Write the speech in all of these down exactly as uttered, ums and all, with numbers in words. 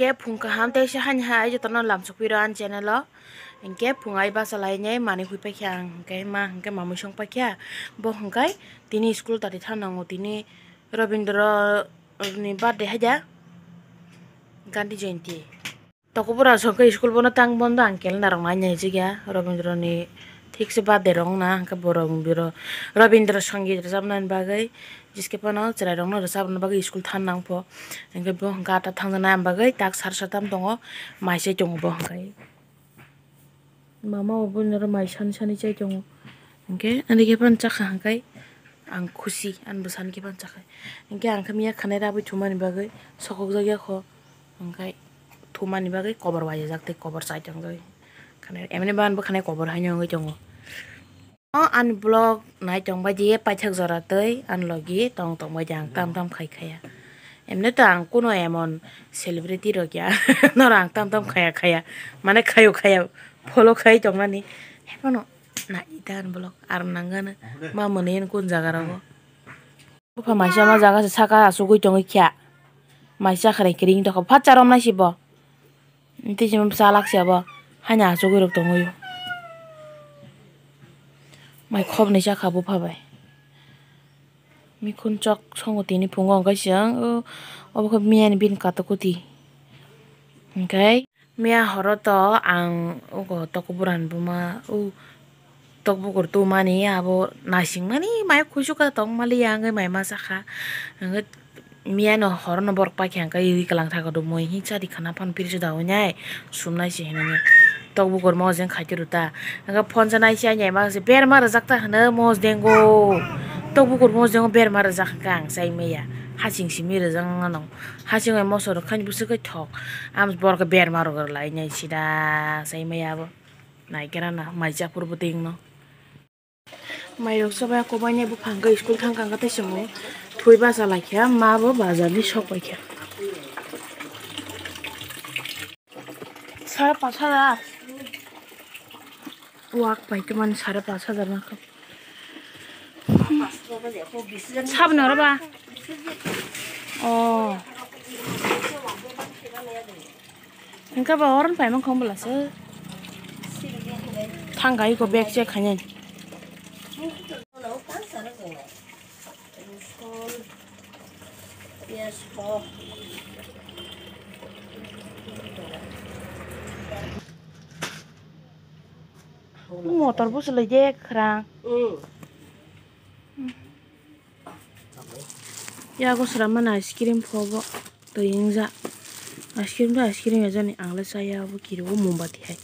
Khe phung kaham tei se hani hai jotono lamsok piro ani channel o. Hinkhe phung ai basa lainai manwi hui paikha ang, hinkhe ma hinkhe mamwi song paikha. Bo hinkhe tini school tari thanango, tini Robindro ni birthday haida, Gandhi Jayanti. Tokobura songkhe school bono tang bondo, ang calendar rok nai nai jigya. Robindro ni thik se birthday rok wngna, hinkhe bo Robindro, Robindro songit rwchapnani bagwi, jiske phano chwrai rokno rwchapna bagwi school than nang pho. Hinkhe bo hinkhe ata thang nai bagwi tak sar satam tongo, mai chai tongo bo hinkhe. Mama bo buini oro mai sani sani chai tongo. Hinkhe ani khe phano chakha hinkhe ang khusi, ani bwsani khe phano chakha. Hinkhe ang khe miya khanai rabwi thumani bagwi sokokjak ya kho. Hinkhe thumani bagwi kobor waijak tei kobor chai tongjak. Khanai, emni ban bo khanai kobor haino wngwi tongo. O ani vlog nai tongbai di paithak jora tei ani logi tong tongbai di, ang tam tam khai khaya. Emni to ang kuno emon celebrity rok ya, noro ang tam tam khaya khaya, mane khayo khaya, follow khai tongmani. Hephano nai di ta ani vlog, aro nangano ma mwnwi kun jaga rogo. Bupha maisa ma jaga se saka asugwi tongwi kha, maisa khare kiring tokha, phat charom nai si bo. Tei chini bwsa laksa bo haino achugwi rok tongwi o. Mai khobni chakha bupha bai. Mikhun chok songo tini phungo hwnkhe chwng o, obo khe miyani bini katokuti. Hwnkhe miya horo to ang ogo tokobura ni buma o. Tokbukur tumani abo naisingmani mai kuisu khe tongmali ya wngwi mai masa kha. Wngwi miyano horono borok paikha hwnkhe ri kwlangtha kodo mui hinsa ri khana phano pirisa da hwnwi sumnai se hinwi. Tokbukur mojeng khaituru ta wngkhe phone sa naisi ani masa berma rwjak ta hwno mojdengo. Tokbukur mojdengo berma rwjak hwnkhe ang chai maya hasing simi rwjak nang nang hasing bai moso rwkhaini bwswk khe thok. Amo borok khe berma rwgwrwk lai nai sida chai maya abo. Naikerana mai chapur bwtwi wngno. Mairok sobai kobaini buphang khe school thang kang khe tei chwng thwi bacha laikha, ma bo bazar ni sok paikha. Sare pash hajar. Wak pai tongmani sare pash hajar ma khe. Sabni oro ba? Oh. Hingke ba oron paimang kong bwlasa. Thang gai ko bag check khainai. Motor bo swlai de kwkhwrang. Yago swrammani ice cream phobo twi wngjak. Ice cream do ice cream ya jani, ang le chaya abo kiriwo mombati hai.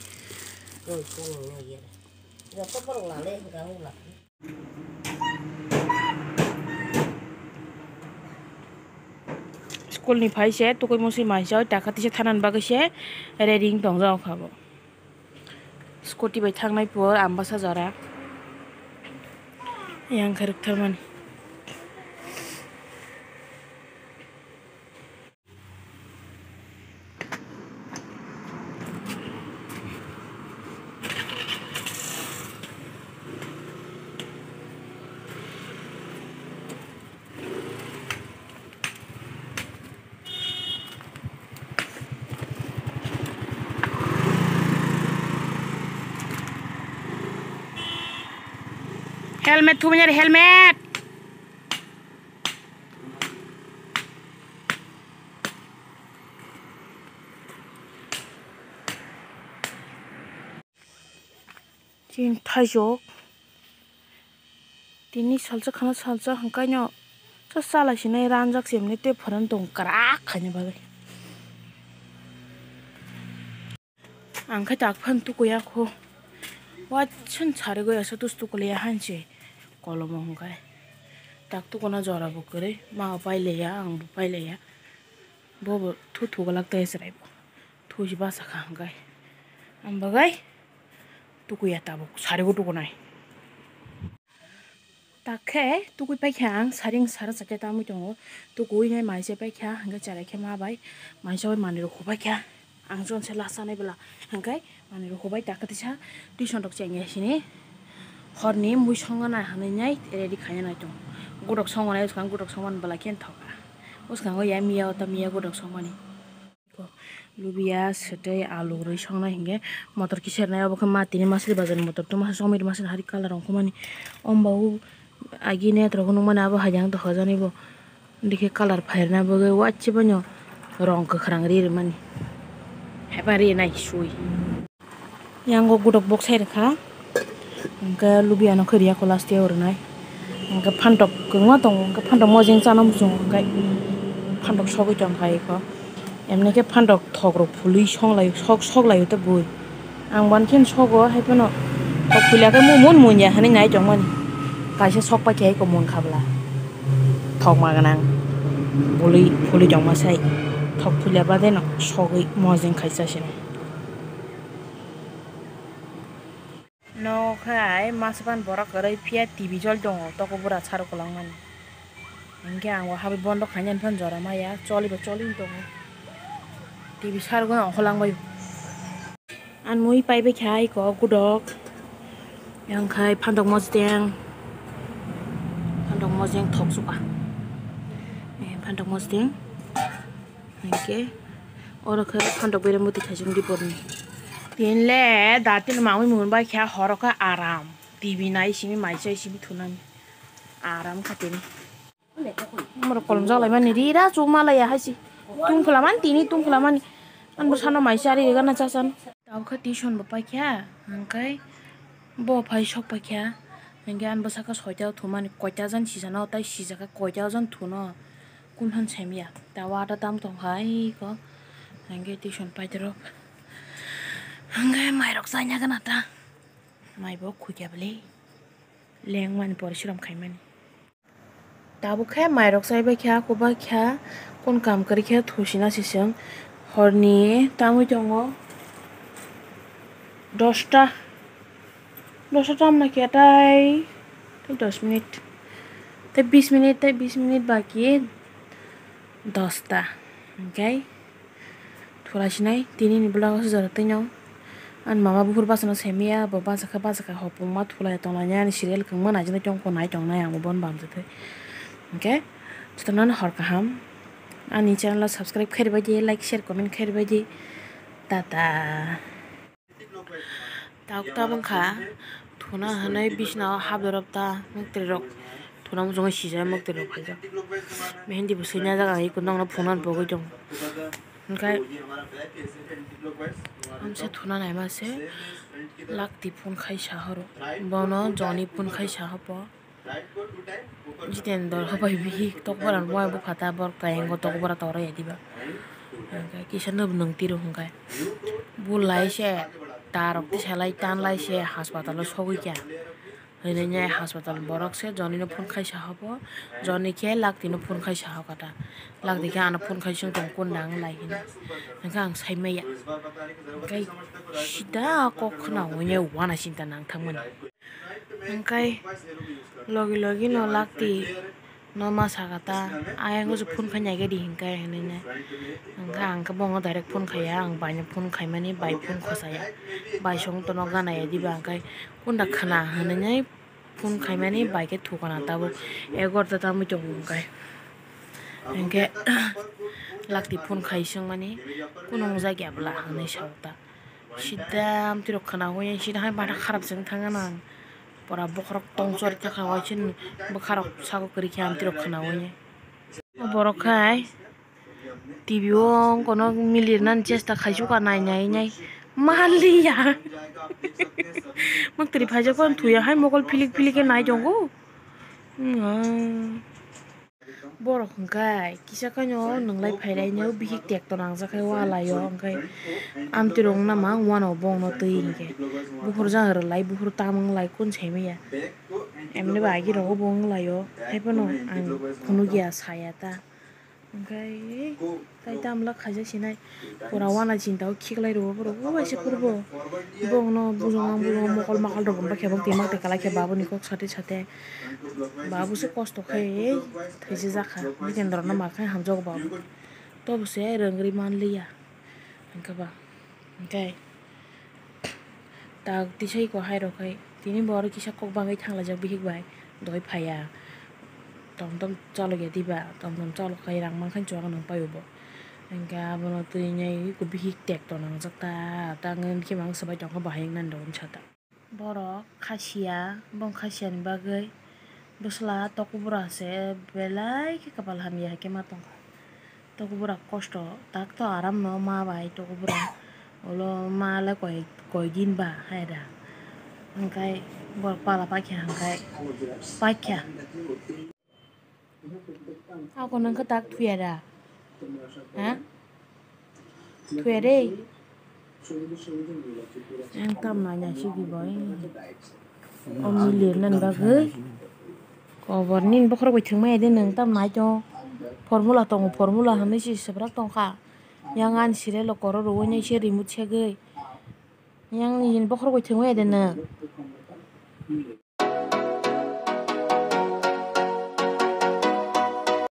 School ni phai se tukui musi mai se oi taka tisa thanani bagwi se ready wng tongjak kha bo. Scooty bai thangnai po Ambasa jora. Yang khe rwktharmani. Helmet thumani ari, helmet. Chini thaijok. Tini salsa khana salsa hwnkhaino sa chalai sinai ranjak se emne tei phoran tong kwrak khaina bagwi. Ang khe tak phano tukuya kho. Waisung sari goi asa tus tukuli ya hanse kolomo hwnkhe. Tak tukuna jora bo kwrwi ma pai leya ang bo pai leya. Bo bo thu thuglak tei chwrai bo. Thusi basa kha hwnkhe. Ang bagai tukuya tabuk sari go tukunai. Tak khe tukui paikha ang, saring sara chakhe tamui tongo. Tukui nai mai se paikha, hwnkhe cherai khe ma bai mai se bai manwi rok hupaikha. Ang chon se last chanai bwla, hwnkhe manwi rok hubai tak khe tisa tuition rok chengya sini. Horni mui songo na hinwi nai ready khaina nai tongo. Godok songo nai bwskang, godok songmani bwla khe thok kha. Bwskango ya miya o ta miya godok songmani. Ko, Lubiya, swtwi, alu rwi songnai hinkhe motor kisa ernai, obo khe ma tini masli bazar ni motor tongma songwi rwma sini hari colour rok wngkha mani. Omo bo agi net rok nukmani abo hai jang tongkha jani bo. Dikhe colour phairna bagwi wachi baino rong kwkhwrang ri rwmani. Haiphano rinai sui. Yango godok bok sai rwkha. Hwnkhe lubiya no khe riya ko last o rwnai. Hwnkhe phantok kwbangma tongo, hwnkhe phantok mojeng chana muchungo, hwnkhe phantok sogwi tongkha eko. Emni khe phantok thok rok phulwi songlai, sok, soklaio ta bui. Ang bo ani khe sogo, hai phano thok phulya khe mui mun munya hinwi nai tongmani. Kaisa sok paikha eko mun khabla. Thokma gwnang. Bului phulwi tongma sai. Thok phulya bade no sogwi mojeng khai chasinai. Nogo khe ai masa pan borok kwrwi phiya T V choli tongo, toko bura saro kwlangmani. Hinkhe ang bo habwi bondo khainani phano jora maya, cholibo choli tongo. T V saro gwnang ongkholangbaio. Ani mui paibai kha ai kok godok. Yang khai phantok mojeng. Phantok mojeng thok suka. Eh, phantok mojeng. Hinkhe oro khe phantok berem bwtwi khaijak di borni. Tinle datil mamwi mun bai kha horo khe aram. T V nai simi mai chai simi thunani. Aram kha tini. Umar kolom jok lai mani ri ra chuk ma lai ya hai si. Tung phla mani tini tung phla mani. An bo sano mai chari ri gana cha chan. Tabukhe tuition bo paikha, hwnkhe bo phai sok paikha, hwnkhe ani bwsakhe soita o thumani, koita jan sijano, tai sijakhe koita jan thuno, kunhan semya, ta wata tam tongkha, aiko, hwnkhe tuition paitoro, hwnkhe mairok chaina gana ta, maibo khukya bwle, lengmani porisorom khaimani. Tabuk khe mairok chaibai kha, kubai kha, kun kam kwrwi khe thusina se chwng. Horni tangwi tongo dosta, dosta tamna khe tai, tai dos minute, tai bis minute, tai bis minute baki dosta, hwnkhe. Thulaisinai, tinini vlog o se jora twi no. Ani mama buphuru bachano semiya, bo bachakha, bachakha hopongma thulai tonglai nai, ani serial kwbangma naijagwi tongkho, nai tongnai ang bo bono bamjatwi. Hwnkhe, jotono hor kaham. Ani channel o subscribe khairwbaidi, like, share, comment khairwbaidi. Tata. Tabuk tabuk wngkha, thuna hwnwi bisina o hap dorop ta mwktwirok, thuna muchungwi sijak mwktwirok phaijak. Mehendi bo swinajak ang, eko nokno phunuknani pogwi tongo. Hwnkhe, amsa thuna naima se, lakti phone khai sahoro, bono Joni phone khai sahopo. Jitendra habai bihik tokbora rok bupha ta borok ta yango tokbora tora ya diba. Hwnkhe kisa nwng tiro hwnkhe. Bulai se tarok tisalai tanlai se haspatal o sogwi kha. Hwnwi nai haspatal borok se Joni no phone khai sahopo. Joni khe lakti no phone khai sahokha ta. Lakti khe ano phone khai sung tong kun nang lai hino. Hwnkhe ang sai maya. Hwnkhe sida kok khna hwnwi wana sinta nang thangmani. Hwnkhe logi logi no lakti no ma saka ta, ayang o phone khai nai di hwnkhe hinwi nai. Hwnkhe ang khe bono direct phone khaiya, ang bai no phone khaimani, bai phone khosaya, bai song tono gana ya diba, hwnkhe kunda khna hinwi nai phone khaimani, bai khe thukana tabuk egarota ta wngwi tongo hwnkhe. Hwnkhe lakti phone khai swngmani, kunu wngjak ya bwla hinwi sao ta. Sida amtwirok khna hwnwi sida hai matha kharap se wng thangna nang. Pora bokhorok tongchor thakha waisa bwkharok sago kwrwi khe amtwirok khna hwnwi. O borok khai T V o wngkha no milirnani chesta khaisukha nai nai nai manliya. Mwktwiri phaijak phano thuya hai mokol philik philik khe nai tongo. Borok hwnkhe kisa khe no nwnglai phailai no bihik tekto nangjak khai walai o hwnkhe amtwirok wngna ma wngmano bongno twi hinkhe buphuru jang rwlai buphuru tam wnglai kun saimanya emni bo agi rogo bo wnglai o haiphano ang phunukya saya ta hwnkhe tai tamla khaijak sinai. Pura wana chinta o khiklai rwo borok o waisa purbo. Bongno bujongma bujongma mokol makol rok bai khe bok twi mak twi kalai khe babuni kok sate sate. Babu se kosto khe thaisa jakha. Jitendra no ma khe hamjago babu. Tobo se rwngri manliya. Hwnkhe ba hwnkhe. Tak tisai ko hai rok hai tini bo oro kisa kok bagwi thanglaijak bihik bai doi phaiya tom tom chalok ya diba tom tom chalok khai rang mankha chuwak nang pai bo Hwnkhe abono twi nai eko bihik tekto nangjak ta, ta wngkhe mang swbai tongkha bahai wngnani rw wngsa ta. Borok kha siya, bong kha siyani bagwi bwsla tokbura se belai khe kwpal hamya hai khe ma tongkha. Tokbura kosto tak to aram no ma bai tokbura ulo ma le koi koi din ba hai da hwnkhe borok pala paikha hwnkhe paikha. Ako nang khe tak thuya da? Ha? Thuya de. Ang tam na nya sigi boy. O milir nan bagwi. Kobor nin bokhorok bai thwngmaya de nwng tam nai to. Formula tongo, formula hwnwi se swprak tongkha. Yang ani sire lo koro rwui nai se rimut segwi. Yang nini bokhorok bai thwngmaya de nwng.